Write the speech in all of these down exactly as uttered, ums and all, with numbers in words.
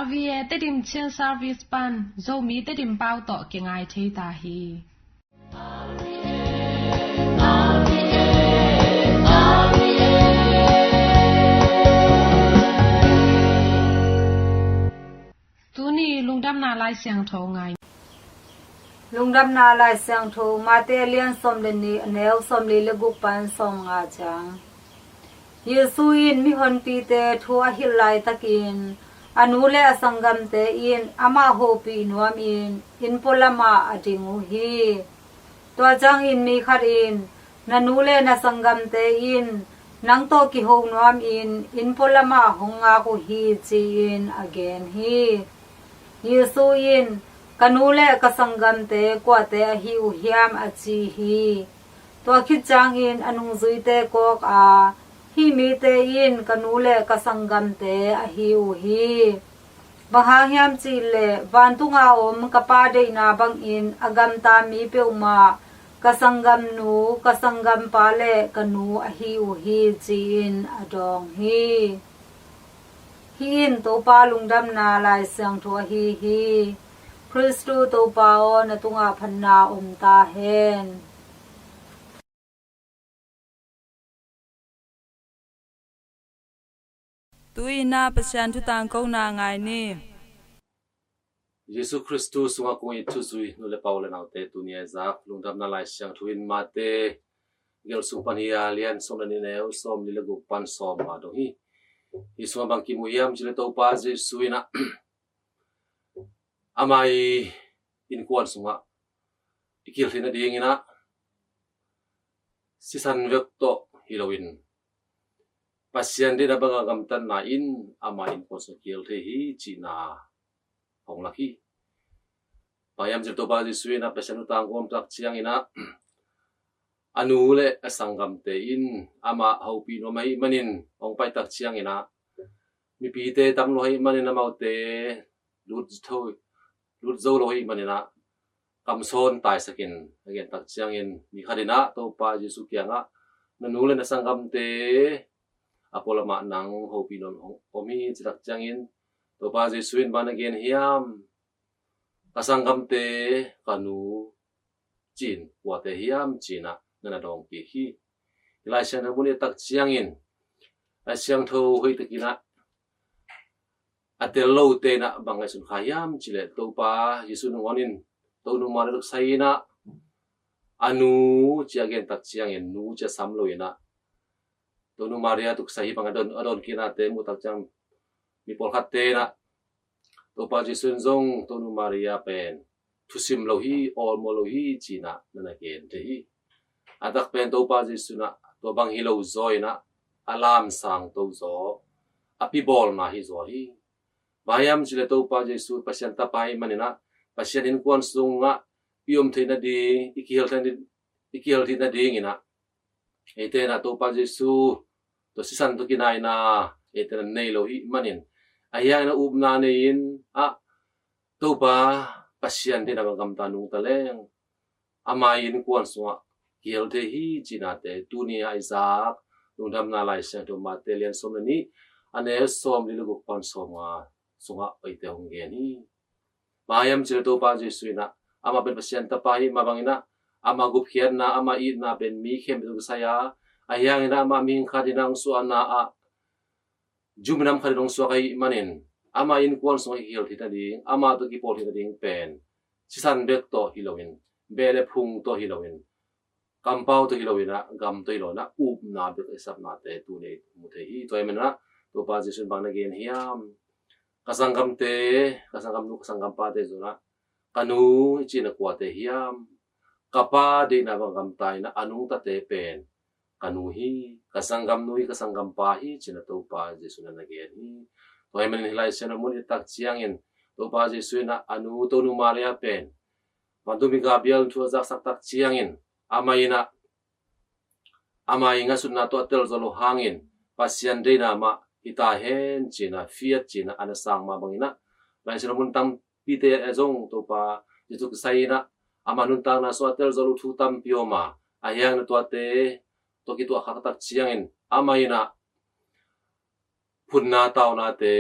R V A Tedim Chin Service pan Zomi Tedim pau tawh kingai thei ta hi. Tuni lungdamna Lai Siangtho ngai. Lungdamna Lai Siangtho Mate a lian sawm le nih, a neu sawmli le guk pan sawmnga ciang. Jesu in mihonpite thu a hilh laitakin a nu le a sanggamte in amah hopih nuamin inn pualamah a ding uh hi. Tua ciangin mi khat in, "Na nu le na sanggamte in nang tawh kiho nuamin inn pualamah hong ngak uh hi," ci-in a gen hi. Jesu in, "Ka nu le ka sanggamte kuate ahi uh hiam?" a ci hi. Tua khit ciangin a nungzuite kawk a, "Hih mite in ka nu le ka sanggamte ahi uh hi. Bang hang hiam cih leh vantunga om ka Pa deihna bangin a gamta mi peuhmah ka sanggamnu, ka sanggampa le ka nu ahi uh hi," ci-in a dawng hi. Hih in Topa lungdamna Lai Siangtho ahi hi. Khristu Topa aw, na tungah phatna om ta hen. Tu-in ah Pasian thu tangkona ngai ni. Jesu Khristu sungah kong it thuzui nu le pa, u le naute, tuni a i zak lungdamna Lai Siangtho in Mate gelsung pan hi a, lian sawm le nih, neu sawmli le guk pan sawmnga dong hi. Hih sungah bang kimu hiam cih leh Topa Jesu in ah ama i innkuan sungah i kihel theih nadingin ah sisan bek tawh hi loin Pasian deihna banga gamtatna in ama innkuan sungah kihel thei hi cihna hong lak hi. Bang hiam cih leh Topa Jesu in ah Pasian thu tangko om tak ciangin ah a nu le a sanggamte in amah hopih nuam ahih manin hong pai tak ciangin ah mipite tam lua ahih manin amaute lut tho, lut zo lo ahih manin ah kamsawn taisakin a gen tak ciangin mi khat in ah Topa Jesu kiangah, "Na nu le na sanggamte a pualamah nang hopih nuam om hi," ci tak ciangin Topa Jesu in bang na gen hiam? "Ka sanggamte, ka nu," ci-in kuate hiam ci-in ah na na dawng kik hi. Hih Lai Siangtho mun i et tak ciangin Lai Siangtho hoihtakin ah a tel lote in ah bang ngaihsun kha hiam cih leh Topa Jesu nangawn in Tonu Maria tawh kisai in ah a nu ci a gen tak ciangin nu ci a sam lo in ah Tonu Maria tawh kisai hi bang a dawn, a dawn kiknate muh tak ciang mi pawlkhatte in ah Topa Jesu in zong Tonu Maria pen thusim lo hi, awlmawh lo hi ci-in ah na na gen thei hi. A tak pen Topa Jesu in ah tua bang hi lo zaw in ah a lamsang to zaw, a pibawlna hi zaw hi. Bang hiam cih leh Topa Jesu Pasian Tapa ahih manin ah Pasian innkuan sungah i om theih nading, i kihel theih nading, i kihel theih nadingin ah eite in ah Topa Jesu tua sisan tawh kinaina eite in ah nei lo ahih manin, ahi hangin ah upna nei-in ah Topa Pasian deihna banga gamta nungta leng ama innkuan sungah kihel thei hi cihnate tuni a i zak lungdamna Lai Siangtho Mate lian sawm le nih, a neu sawmli le guk pan sawmnga sungah eite hong gen hi. Bang hiam cih leh Topa Jesu in ah amah pen Pasian Tapa ahih mah bangin ah ama gupkhiatna, ama itna pen mi khempeuh tawh kisai a, ahi hangin ah amah mihing khat in ah hong suahna ah, Jew minam khat in hong suak ahih manin ama innkuan sungah i kihel theih nading, ama tawh kipawl theih nading pen sisan bek tawh hi loin, beh le phung tawh hi loin, kampau tawh hi loin ah, gam tawh hi loin ah, upna bek i sapnate tuni mu thei hi. Tua ahih manin ah Topa Jesu in bang na gen hiam? "Ka sanggamte, ka sanggamnu, ka sanggampate zong ah ka nu i cihna kuate hiam? Ka Pa deihna banga gamta in ah a nungtate pen ka nu hi, ka sanggamnu hi, ka sanggampa hi," ci-in ah Topa Jesu in na na gen hi. Tua ahih manin hih Lai Siangtho mun i et tak ciangin Topa Jesu in ah a nu Tonu Maria pen vantungmi Gabriel thu a zaksak tak ciangin amah in ah ama i ngaihsutna tawh a telzaw loh hangin Pasian deihna mah hi ta hen ci-in ah, fiat ci-in ah a na sang mah bangin ah Lai Siangtho mun tam pite a zong Topa Jesu kisai in ah ama nuntakna sungah a telzaw loh thu tampi om a, ahi hangin ah tuate tawh kituak khak tak ciangin amah in ah phunna taunate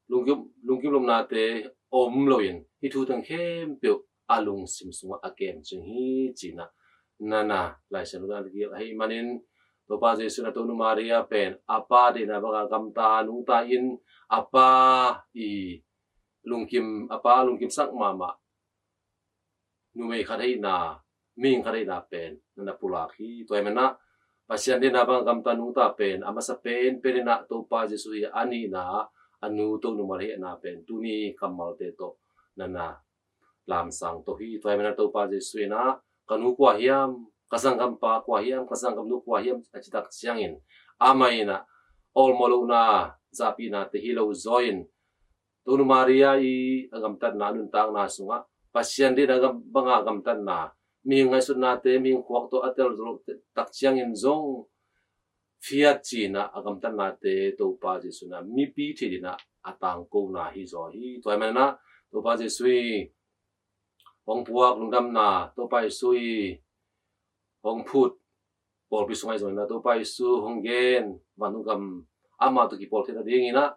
lungkim, lungkim lomnate om loin hih thu teng khempeuh a lungsim sungah a kem cing hi, ci-in ah nana Lai Siangtho ah a kigelh ahih manin, Topa Jesuh in ah Tonu Maria pen a Pa deihna banga gamta nungta in, a Pa i lungkim, a Pa lungkimsak mahmah numei khat ahihna, mihing khat ahihna pen nana pulak hi. Tua ahih manin ah Pasian deihna banga gamta nungta pen a masa penpen in ah Topa Jesuh hi a, a nihna a nu Tonu Maria ahihna pen tuni kammalte tawh nana lamsang to hi. Tua ahih manin ah Topa Jesuh in ah, "Ka nu kua hiam, ka sanggampa kua hiam, ka sanggamnu kua hiam?" a cih tak ciangin, amah in ah awlmawh lohna, zahpihnate hi lo zaw in, Tonu Maria i a gamtatna, a nuntakna sungah Pasian deihna gam-, banga gamtatna, mihing ngaihsutnate, mihing khuak tawh a tel loh tak ciangin zong phiat ci-in ah a gamtatnate Topa Jesuh in ah mipi theih dingin ah a tangkona hi zaw hi. Tua ahih manin ah Topa Jesuh i hong puak lungdamna, Topa Jesuh i hong phut pawlpi sungah hi zongin ah Topa Jesuh hong gen vantung gam amah tawh kipawl theihna dingin ah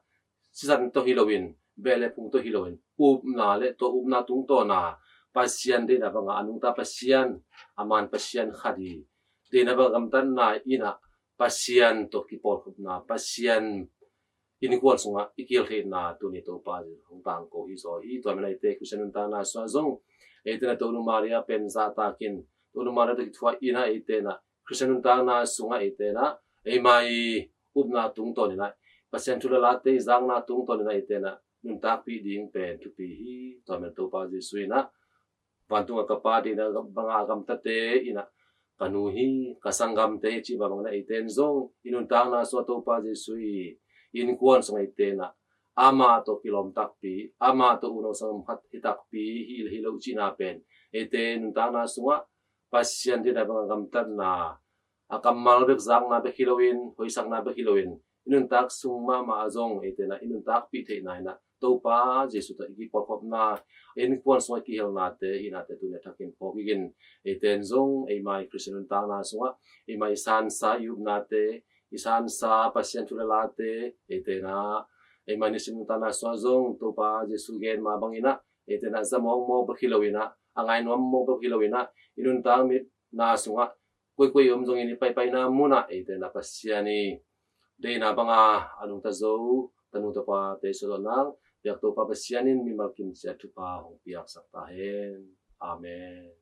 sisan tawh hi loin, beh le phung tawh hi loin, upna le tua upna tungtawna Pasian deihna banga a nungta Pasian, a man Pasian khat i deihna banga gamtatna in ah Pasian tawh kipawlkhopna, Pasian innkuan sungah i kihel theihna tuni Topa hong tangko hi zaw hi. Tua ahih manin ah eite Khristian nuntakna sungah zong eite in ah Tonu Maria pen zahtakin, Tonu Maria tawh kithuah in ah eite in ah Khristian nuntakna sungah eite in ah eima i upna tungtawn in ah, Pasian thu le late i zakna tungtawn in ah eite in ah nuntakpih ding pen thupi hi. Tua ahih manin Topa Jesuh in ah vantung a ka Pa deihna banga a gamtate in ah ka nu hi, ka sanggamte hi cih bangbangin ah eite in zong i nuntakna sungah Topa Jesuh i innkuan sungah eite in ah amah tawh kilawm takpi, amah tawh unau sanggam khat hi takpi hi, hi lo cihna pen eite nuntakna sungah Pasian deihna banga gamtatna, a kammal bek zakna bek hi loin, hoihsakna bek hi loin, i nuntak sung mahmah ah zong eite in ah i nuntakpih theihna in ah Topa Jesuh tawh i kipawlkhopna, innkuan sungah i kihelnate, hihnate tuni a thakin phawk kik in, eite in zong eima i Khristian nuntakna sungah eima i sansa i upnate, i sansa Pasian thu le late, eite in ah eima i nisim nuntakna sungah zong Topa Jesuh gen mah bangin ah eite in ah za mawkmawk bek hi loin ah, a ngai nuam mawk bek hi loin ah, i nuntakna sungah koikoi om zongin i paipaina munah eite in ah Pasian i deihna banga a nungta zo tanu tapate suahzawh nang piak Topa Pasian in mimal kim ciat thupha hong piaksak ta hen. Amen.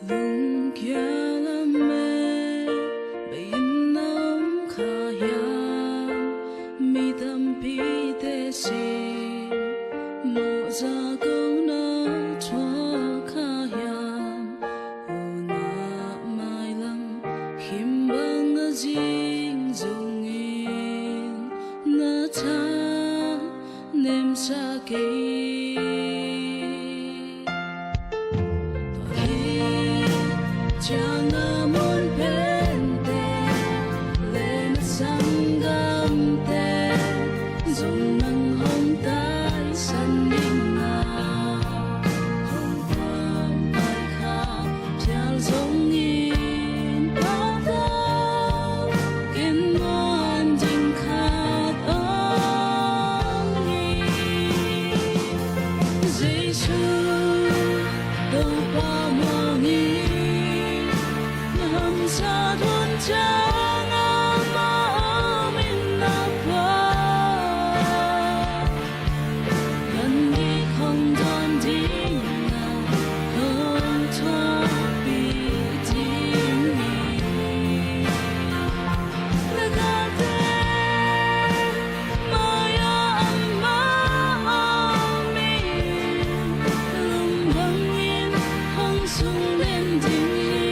Lungkia lam e, bei-in na om kha hiam? Mi tampite sin mawhza ko na thuak kha hiam? Unau mailam khim bang a zing zongin na tha nemsa kei. Tua hi ciang a mun pente le na sanggamte zong nang hong taisan ding a, hong pampai kha phial zongin pau ta, ken muan ding khat om hi. Jesuh Topa mawngin na hamsa tun ciang amah om in na pua. Kan dih khong dawn ding a hong thuakpih ding hi. Na kate mai-ah amah om in, lung bangin hong sung den ding hi.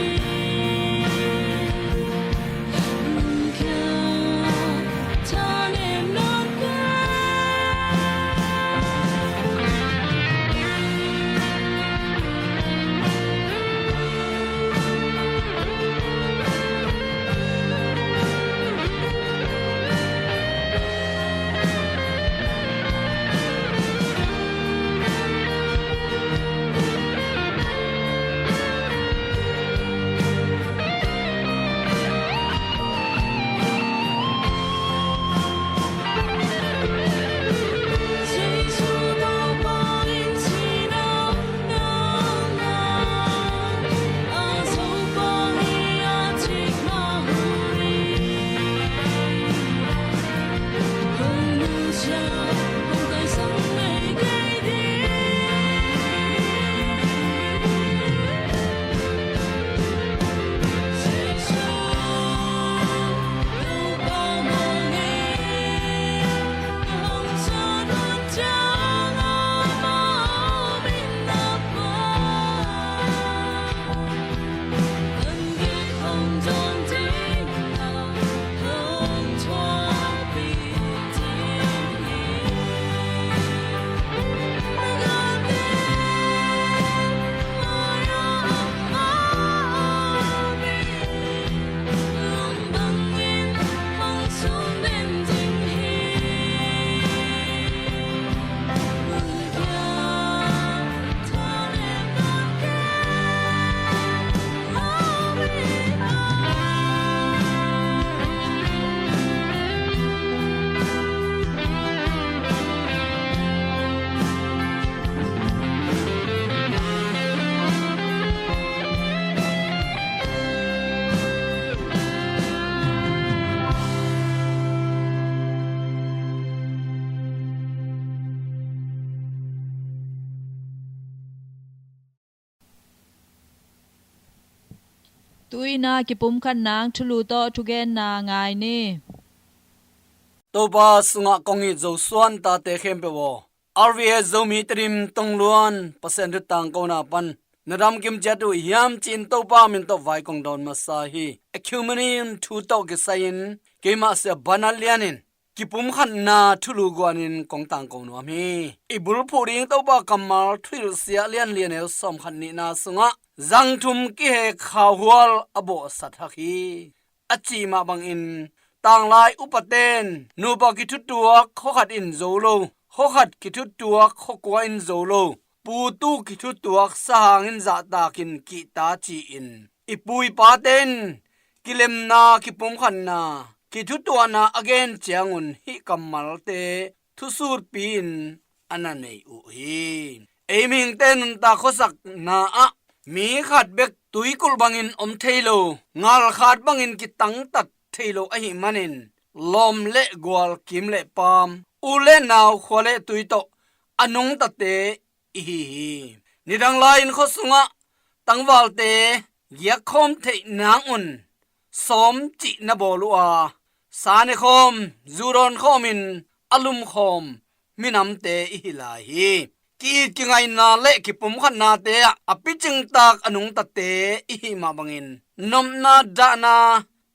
Tu-in ah kipumkhat nang thulu tawh thugenna ngai ni. Topa sungah kong it Zosuan tate khempeuh aw, R V S Zomi Tedim tongluan Pasian thu tangkona pan na dam kim ciat uh hiam ci-in Topa min tawh vai kong dawn masa hi. Ecumenium thu tawh kisai-in keimah Sia Banat Lian in kipumkhatna thulu guanin kong tangko nuam hi. I bulphuh ding Topa kammal Thuhilhsia lian li a neu sawmkhat nihna sungah zangthum kihek khauhual a bawhsat hak hi, a cih mah bangin tanglai upaten nupa kithutuak khuakhat in zo lo, khuakhat kithutuak khuakua in zo lo, putu kithutuak sahang in zahtakin kihta ci-in i pu i pate in kilemna, kipumkhatna, kithutuahna a gen ciangun hih kammalte thusutpi-in a na nei uh hi. Ei mihingte nuntak khuasakna ah mi khat bek tuikulh bangin om thei lo, ngalkhat bangin kitangtat thei lo ahih manin lawm le gual, kim le paam, u le nau, khua le tui tawh a nungtate i hi hi. Nidang lai-in khua sungah tangvalte giakkhawm theih nangun sawm cih na bawl uh a, sa nekhawm, zu dawnkhawmin a lumkhawm minamte i hi lai hi. Ki-it kingaina le kipumkhatnate ah a picingtak a nungtate i hih mah bangin nopna dahna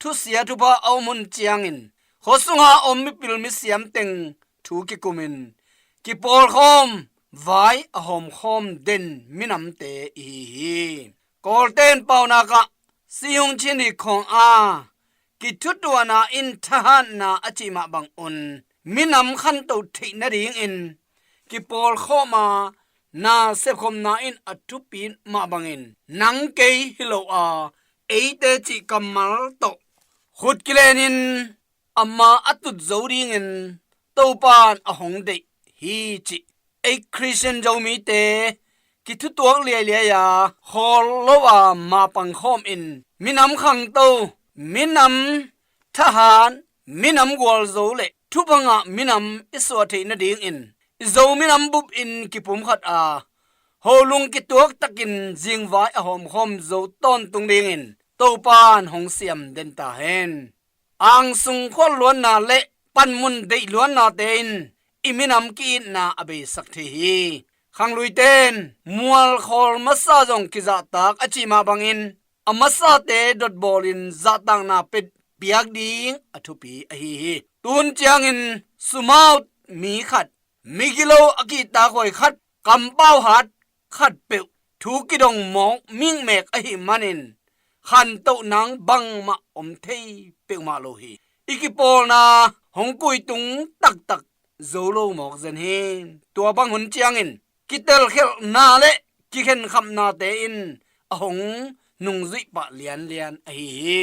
thusia thupha a om hun ciangin khua sunga om mipil misiam teng thu kikumin kipawlkhawm, vai a hawmkhawm den minamte i hi hi. Kawlte in paunak ah sihung chin hi khawng a, kithutuahna in thahatna a cih mah bangun minam khantoh theih nadingin kipawlkhawm a, na sepkhopna in a thupi mah bangin nang kei hi lo a, eite cih kammal tawh khut kilenin ama a tut zo dingin Topan a hong deih hi cih ei Khristian Zomite kithutuak liailiai a, khawl lo a, mapang khawmin minam khangto, minam thahat, minam gualzo le thupha ngah minam i suah theih nadingin i Zo minam bupin kipumkhat a, holung kituak takin zingvai a hawmkhawm zo tawntung dingin Topan hong siam den ta hen. Angsung khualluanna le panmun deihluannate in i minam ki-itna a beisak thei hi. Khangluite in mualkhawl masa zong kizahtak a cih mah bangin a masate dotbawlin zahtakna pia piak ding a thupi ahi hi. Tuhun ciangin sumaut mi khat, migilo a kihtakhuai khat, kampau hat khatpeuh, thu kidong mawk mikmek ahih manin khantoh nang bangmah om thei peuhmah lo hi. I kipawlna hong kuitung taktak zo lo mawk zen hi. Tua bang hun ciangin kitelkhelhna le kikhenkhapnate in a hong nungzuih pah lianlian ahi hi.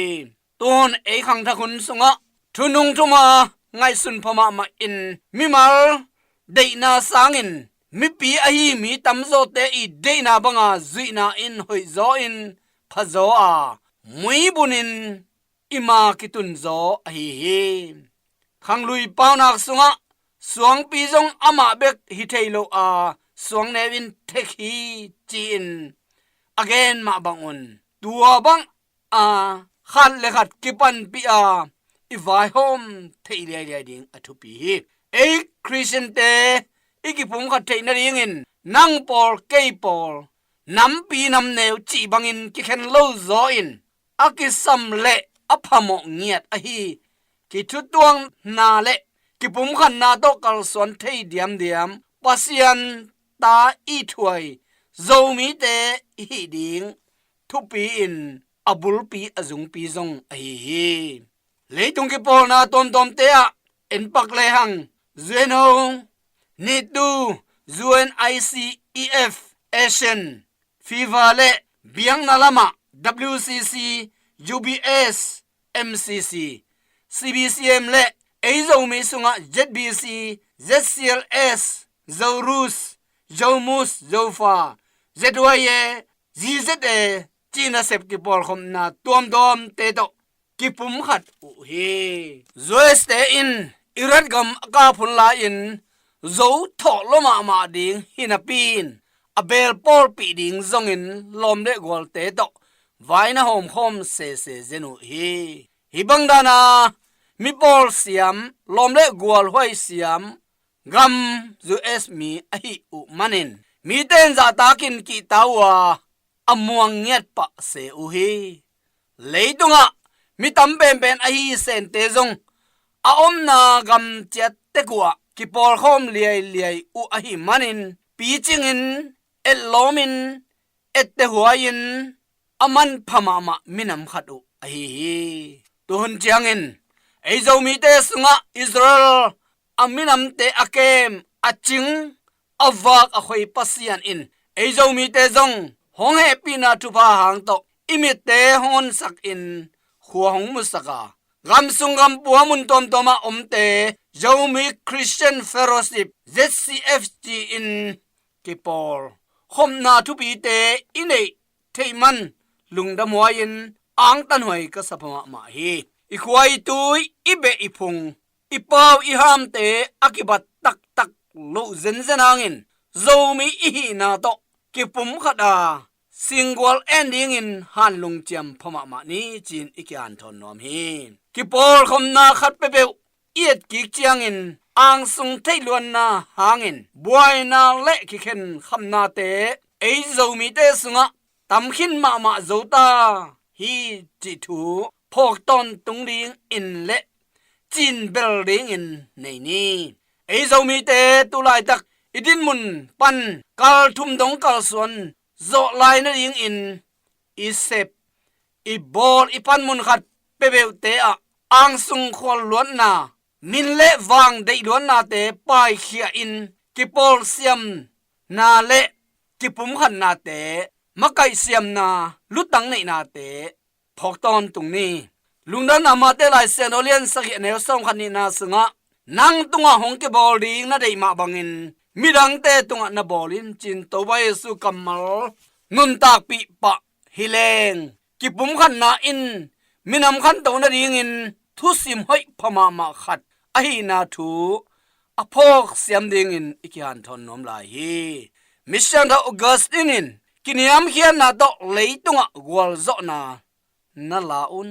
Tuhun ei khangthak hun sungah thunung thuma ngaihsun pha mahmah in mimal deihna sangin mipi ahi mi tamzawte i deihna banga zuihna in hoihzaw in phazaw a, muibunin i ma kitunzaw ahi hi. Khanglui paunak sungah suangpi zong amah bek hi thei lo a, suangneu in thek hi ci-in a gen mah bangun tua bang a khat le khat kipanpih a i vaihawm theih liailiai ding a thupi hi. Ei Khristiante i kipumkhat theih nadingin nang pawl kei pawl, nampi namneu cih bangin kikhen lo zaw in a kisam le a phamawh ngiat ahi kithutuakna le kipumkhatna tawh kalsuan thei diamdiam Pasian ta i thuai Zomite i hih ding thupi in a bulpi a zungpi zong ahi hi. Leitung kipawlna tuamtuamte ah en pak lehang U N O, nitu, U N I C E F, ASEAN, FIFA le biakna lamah W C C, U B S, M C C, C B C M le ei Zomi sungah Z B C, Z C L S, Zorus, Zomus, Zofa, Z Y A, Z Z A cih nasep kipawlkhopna tuamtuamte tawh kipumkhat uh hi. U S te in Iraq gam a kap hun lai-in zo thawh lua mahmah ding hi napi in a beel pawlpih ding zongin lawm le gualte tawh vai na hawmkhawm sese zen uh hi. Hih bang dana mipawl siam, lawm le gualhuai siam gam U S mi ahih uh manin mite in zahtakin kihta uh a, a muang ngiat pah se uh hi. Leitungah mi tam penpen ahi sente zong a omna gam ciat tek uhah kipawlkhawm liailiai uh ahih manin picingin, etlawmin, ettehuai-in a manpha mahmah minam khat uh ahi hi. Tuhun ciangin ei Zomite sungah Israel a minamte a kem, a cing, a vak, a khoi Pasian in ei Zomite zong hong hehpihna thupha hang tawh i mitte hong honsakin khua hong musak a, gam sung gam pua mun tuamtuamah omte Zomi Christian Fellowship, Z C F G in kipawl khopna thupite i neih theih man lungdamhuai-in angtanhuai ka sa pha mahmah hi. I khua i tui, i beh i phung, i pau i hamte a kibat taktak loh zenzen hangin Zomi i hihna tawh kipumkhat a, singgual en dingin hanlung ciam pha mahmah ni ci-in i kihanthawn nuam hi. Kipawlkhopna khat peuhpeuh i etkik ciangin angsung theihluatna hangin buaina le kikhen khamnate ei Zomite sungah tamkhin mahmah zo ta hi cih thu phawk tawntung dingin le cinbel dingin nei ni. Ei Zomite tu laitak i dinmun pan kal thum dong kalsuan zawh lai nadingin i sep, i bawl, i panmun khat peuhpeuhte ah angsung khualluatna, min le vang deihluatnate paikhia in kipawlsiamna le kipumkhatnate, makaihsiamna, lutang neihnate phawk tawntung ni. Lungdamna Mate Lai Siangtho lian sagih a neu sawmkhat nihna sungah nang tungah hong kibawl ding na deih mah bangin midangte tungah na bawl in ci-in Topa Jesu kammal nuntakpih pah hi leng, kipumkhatna in minam khanto nadingin thusim hoih pha mahmah khat ahihna thu a phawk siam dingin i kihanthawn nuam lai hi. Misiangtho Augustine in kiniamkhiatna tawh leitungah gualzawhna na la un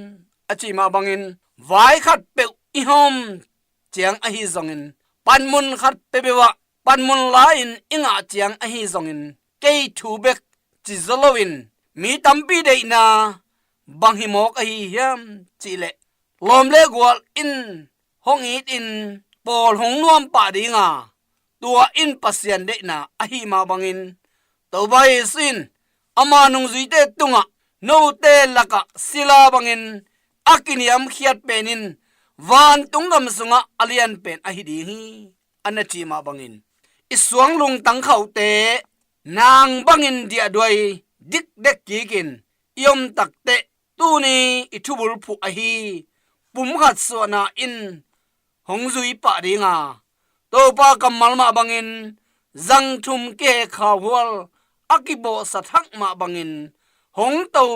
a cih mah bangin vai khat peuh i hawm ciang ahi zongin, panmun khat peuhpeuh ah panmun la-in i ngah ciang ahi zongin, kei thu bek ci zaw loin mi tampi deihna bang hi mawk ahi hiam cihleh, lawm le gual in hong it in pawl hong nuam pah ding a, tua in Pasian deihna ahih mah bangin, Topa Jesu in ama nungzuite tungah note lakah sila bangin a kiniamkhiat pen in vantung gam sungah a lian pen ahi ding hi, a na cih mah bangin, i suang lungtang khauhte nang bangin diahduai dikdek kikin i om takteh, tuni i thubulphuh ahi pumkhat suahna in hong zui pah ding a, Topa kammal mah bangin zang thum kihek khauhual a kibawhsat hak mah bangin hong to,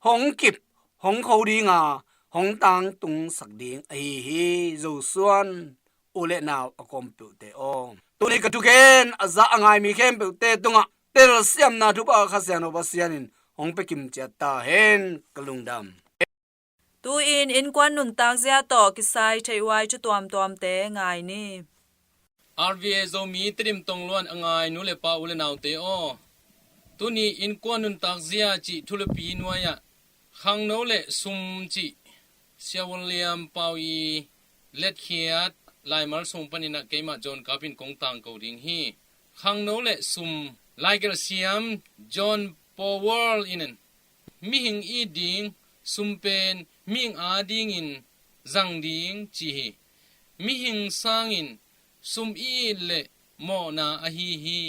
hong kip, hong kho ding a, hong tangtungsak ding ahi hi. Zosuan u le nau a kawm peuhte aw, tuni ka thugen a za a ngai mi khempeuhte tungah telsiamna thupha Kha Siangtho Pasian in hong pia kimciat ta hen. Ka lungdam. Tu-in innkuan nuntak zia tawh kisai theih huai thu tuamtuamte ngai ni. R V A Zomi Tedim Tongluan a ngai nu le pa, u le naute aw, tuni innkuan nuntak zia cih thulupi nuai-ah khangno le sum cih Sia Vun Liam Pau i letkhiat laimal sung panin ah keimah John Kap in kong tangko ding hi. Khangno le sum. Laigelh siam John Powell in mihing it ding sum pen mihing adingin zang ding ci hi. Mihing sangin sum it le mawhna ahi hi,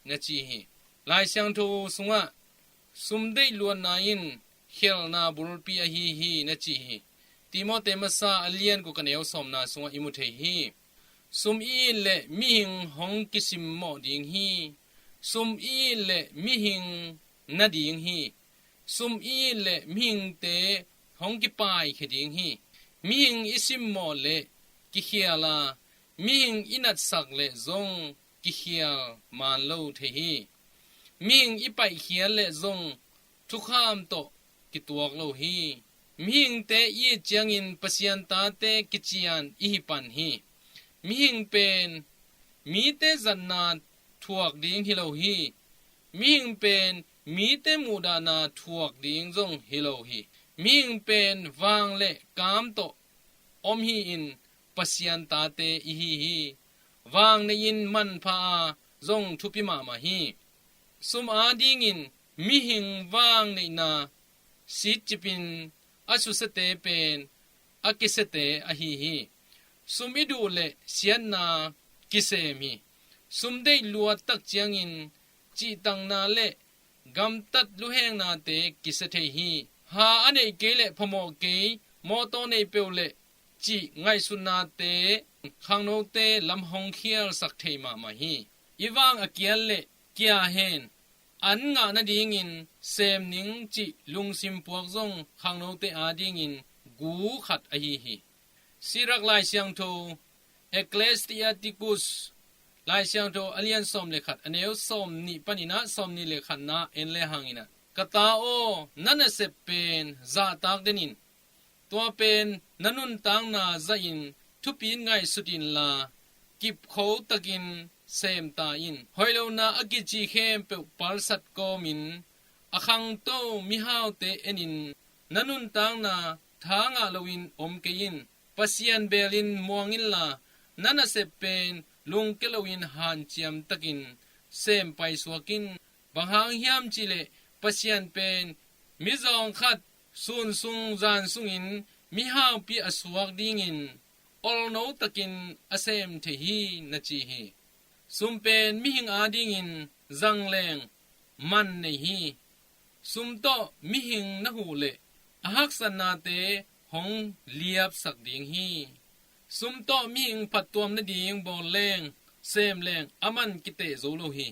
na ci hi. Lai Siangtho sungah sum deih luatna in khelhna bulpi ahi hi, na ci hi. Timote masa a lian guk a neu sawmna sungah i mu thei hi. Sum it le mihing hong kisimmawh ding hi. Sum it le mihing na ding hi. Sum it le mihingte hong kipaikhia ding hi. Mihing i simmawh le kikhial a, mihing i natsak le zong kikhial maan lo thei hi. Mihing i paihkhiat le zong thukham tawh kituak lo hi. Mihingte i it ciangin Pasian tate kician i hi pan hi. Mihing pen mite zatna thuak ding hi lo hi. Mihing pen mite muhdahna thuak ding zong hi lo hi. Mihing pen vang le kam tawh om hi-in Pasian tate i hi hi. Vang nei-in manpha a zong thupi mahmah hi. Sum adingin mihing vang neihna sitcipin a susiate pen a kisiate ahi hi. Sum i duh leh siatna kisem hi. Sum deih luat tak ciangin cihtakna le gamtat luhengnate kisia thei hi. Ha a neih kei le phamawh kei, mawtaw nei peuh le cih ngaihsutnate khangnote lam hong khialsak thei mahmah hi. I vang a kial le kia hen, an ngah nadingin sem ning cih lungsim puak zong khangnote adingin gu khat ahi hi. Sirak Lai Siangtho, Ecclesiasticus Lai Siangtho a lian sawm le khat, a neu sawm nih panin ah sawm nih le khatna en le hangin ah, ka ta aw, na nasep pen zahtak den in, tua pen na nuntakna zahin thupi in ngaihsut inla, kipkho takin sem ta in. Hoihlona a kici khempeuh palsat kawmin a khangto mihaute enin, na nuntakna tha ngah loin om kei in. Pasian belin muang inla, na nasep pen lungke loin hanciam takin sem paisuak in. Bang hang hiam cihleh Pasian pen mizawng khat sun sung zan sungin mihaupi a suak dingin olno takin a sem thei hi, na ci hi. Sum pen mihing adingin zangleng man nei hi. Sum tawh mihing na huh leh a haksatnate hong liapsak ding hi. Sum tawh mihing phattuam nading bawl leng, sem leng a man kiteh zo lo hi.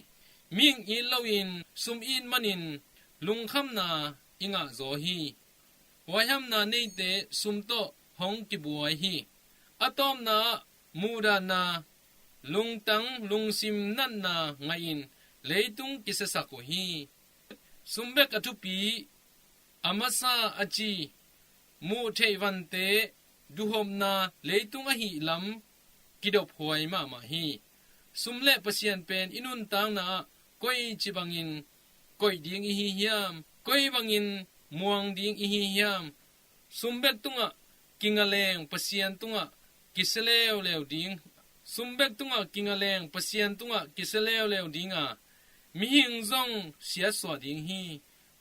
Mihing it loin sum it manin lungkhamna i ngah zaw hi. Huaihamna neite sum tawh hong kibuai hi. A tawpna ah muhdahna, lungtang lungsim natna ngaihin leitung kisiasak uh hi. Sum bek a thupi, a masa a ci, muh theih vante duhopna leitung ahih lam kidophuai mahmah hi. Sum le Pasian pen i nuntakna ah koici bangin koih ding i hi hiam? Koi bangin muang ding i hi hiam? Sum bek tungah kingaleng Pasian tungah kisia leuleu ding. Sum bek tungah kingaleng Pasian tungah kisia leuleu ding a, mihing zong siatsuah ding hi.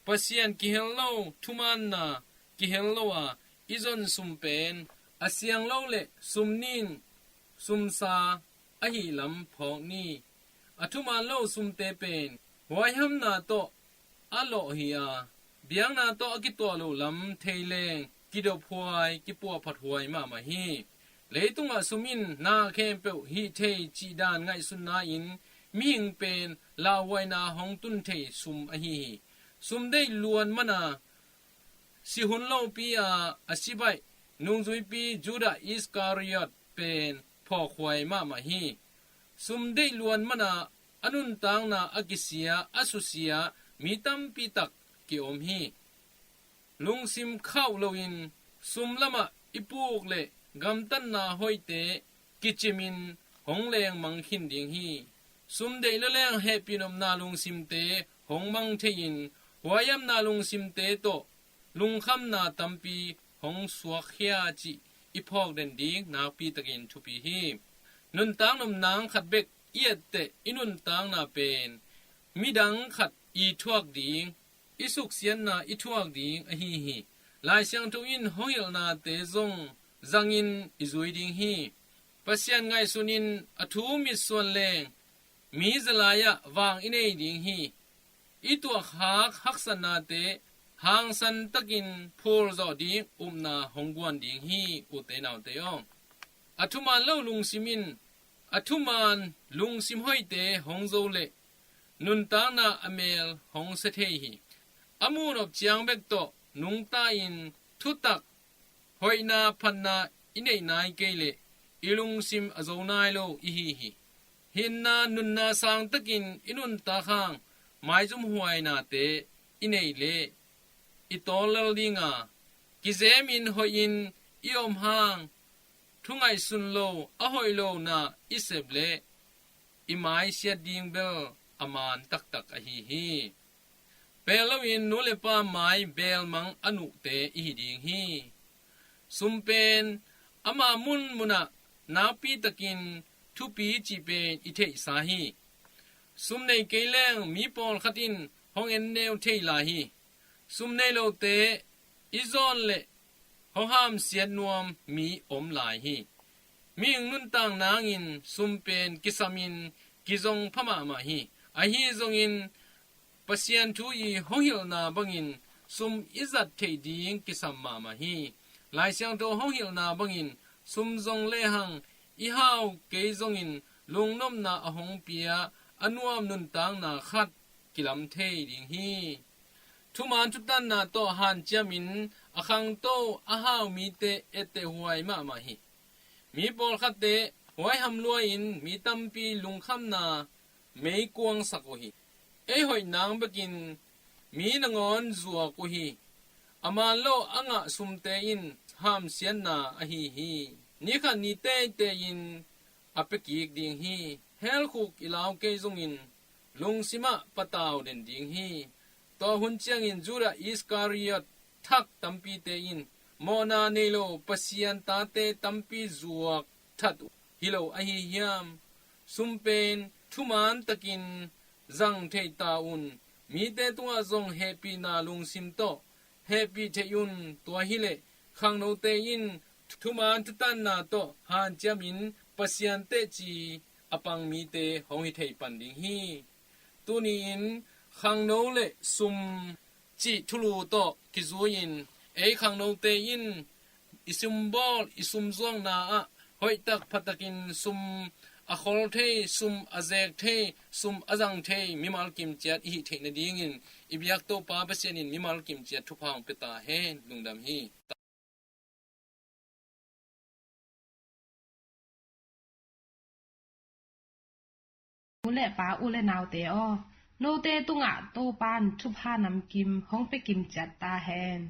Pasian kihel lo, thumaanna kihel lo a i zon sum pen a siang lo le sum nin sumsa ahih lam phawk ni. A thuman lo sumte pen huaihamna tawh a lawh hi a, biakna tawh a kituah loh lam thei leng kidophuai, kipuahphathuai mahmah hi. Leitungah sum in na khempeuh hih thei cih dan ngaihsutna in mihing pen lauhuaina hong tun thei sum ahi hi. Sum deih luan mana si hun lopi a a si baih nungzuipi Judah Iskariot pen phawkhuai mahmah hi. Sum deih luan mana a nuntakna a kisia, a susia mi tampi tak kiom hi. Lungsim khauh loin sum lamah i puk le gamtatna hoihte kicimin hong lengmang khin ding hi. Sum deih leleng hehpih nopna lungsimte hong mang thei-in huaihamna lungsimte tawh lungkhamna tampi hong suakkhia cih i phawk den ding nakpi takin thupi hi. Nuntak nopna khat bek i etteh i nuntakna pen midang khat i thuak ding, i suksiatna i thuak ding ahi hi. Lai Siangtho in hong hilhnate zong zangin i zui ding hi. Pasian ngaihsunin a thu mitsuan leng mi zalai-ah vang i nei ding hi. I tuakhak haksatnate hangsan takin phulzawh ding upna hong guan ding hi, ute naute aw. A thuman lo lungsim in a thuman lungsim hoihte hong zo leh nuntakna a mel hong sia thei hi. A muhnop ciang bek tawh nungta-in thutak hoihna phatna i neih nai kei leh i lungsim a zo nai lo i hi hi. Hinna nunna sang takin i nuntak hang maizumhuainate i neih leh i tawl lel ding a, kizemin hoihin i om hang, thu ngaihsun lo a hoih lo na i sep leh i mai siat ding bel a man taktak ahi hi. Pelh loin nu le pa mai belmang a nuhte i hi ding hi. Sum pen ama munmunah nakpi takin thupi cih pen i theihsa hi. Sum nei kei leng mi pawlkhat in hong en neu thei lai hi. Sum nei lote i zawn leh hong hamsiat nuam mi om lai hi. Mihing nuntak nangin sum pen kisamin kizong pha mahmah hi. Ahi zongin Pasian thu i hong hilhna bangin sum i zat theih ding kisam mahmah hi. Lai Siangtho hong hilhna bangin sum zong lehang i hau kei zongin lungnopna a hong pia a nuam nuntakna khat kilam thei ding hi. Thuman thutanna tawh hanciamin a khangto a hau mite etteh huai mahmah hi. Mi pawlkhatte huaiham lua-in mi tampi lungkhamna meikuangsak uh hi. Ei hoih nang bekin mi nangawn zuak uh hi. A man lo a ngah sumte in hamsiatna ahi hi. Ni khat ni teitei-in a pia kik ding hi. Helkhuk i lau kei zongin lungsimah patau den ding hi. Tua hun ciangin Judah Iskariot thak tampite in mawhna nei lo Pasian tate tampi zuak that uh hi lo ahi hiam? Sum pen thuman takin zang thei ta un. Mite tungah zong hehpihna lungsim tawh hehpih thei un. Tua hileh khangnote in thuman thutanna tawh hanciamin Pasian teci a pang mite hong hi thei pan ding hi. Tuni-in khangno le sum cih thulu tawh kizui-in ei khangnote in i sumbawl i sumzuakna ah hoihtak phatakin sum a khol thei, sum a zek thei, sum a zang thei mimal kimciat i hih theih nadingin i biak Topa Pasian in mimal kimciat thupha hong pia ta hen. Lungdam hi. Nu le pa, u le naute aw, note tungah Topa'n thupha namkim hong pia kimciat ta hen.